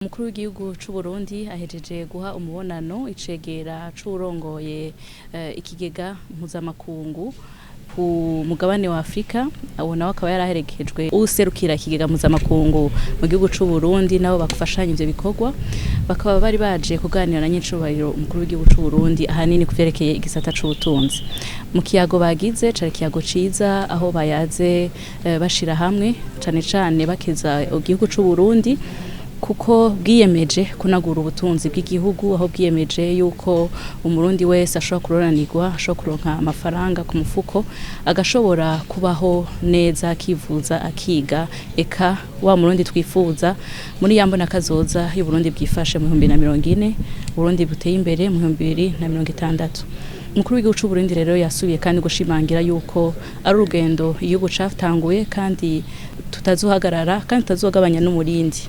Umukuru w'igihugu c'Uburundi ahejeje guha umubonano icegera c'uwurongoye ikigega mpuzamakungu ku mugabane wa Afrika. Uwo nawe akaba yaraherekejwe uwuserukira ikigega mpuzamakungu mu gihugu c'Uburundi, nabo bafashanya ivyo bikorwa. Bakaba bari baje kuganira na nyenicubahiro umukuru w'igihugu c'Uburundi ahanini kuvyerekeye igisata c'ubutunzi. Mu kiyago bagize, cari ikiyago ciza, aho bayaze bashira hamwe cane cane bakeza igihugu c'Uburundi kuko bwiyemeje kunagura ubutunzi bw'igihugu, aho bwiyemeje yuko Umurundi wese ashobora kuroranirwa, ashobora kuronka amafaranga ku mufuko, agashobora kubaho neza, akivuza, akiga, eka wa Murundi twifuza muri ya mbona kazoza y'Uburundi bwifashe mu 2040, Burundi buteye imbere mu 2060. Umukuru w'igihugu c'Uburundi rero yasubiye kandi gushimangira yuko ari urugendo igihugu catanguye kandi tutazohagarara kandi tutazogabanya n'umurindi.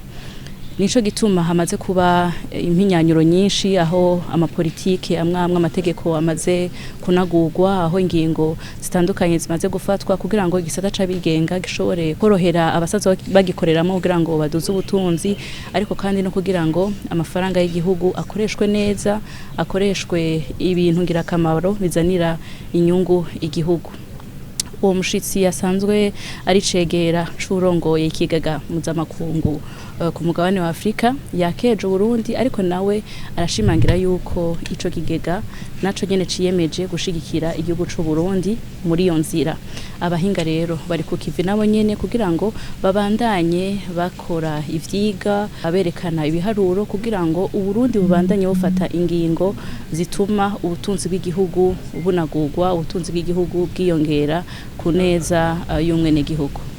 Nico gituma hamaze kuba impinyanyuro nyinshi, aho amapolitike amwe amwe, amategeko amaze kunagurwa, aho ingingo zitandukanye zimaze gufatwa kugira ngo igisata c'abigenga gishobore korohera abasaza bagikoreramo kugira ngo baduze ubutunzi, ariko kandi no kugira ngo amafaranga y'igihugu akoreshwe neza, akoreshwe ibintu ngirakamaro bizanira inyungu igihugu. Uwo mushitsi yasanzwe ari cegera c'urongoye ikigega mpuzamakungu ku mugabane wa Afrika yakeje Uburundi, ariko nawe arashimangira yuko ico kigega naco nyene ciyemeje gushigikira igihugu c'u Burundi muri iyo nzira. Abahinga rero bari ku kivi nabo nyene kugira ngo babandanye bakora ivyiga, aberekana ibiharuro kugira ngo Uburundi bubandanye bufata ingingo zituma ubutunzi bw'igihugu bunagurwa, ubutunzi bw'igihugu bwiyongera ku neza y'umwenegihugu.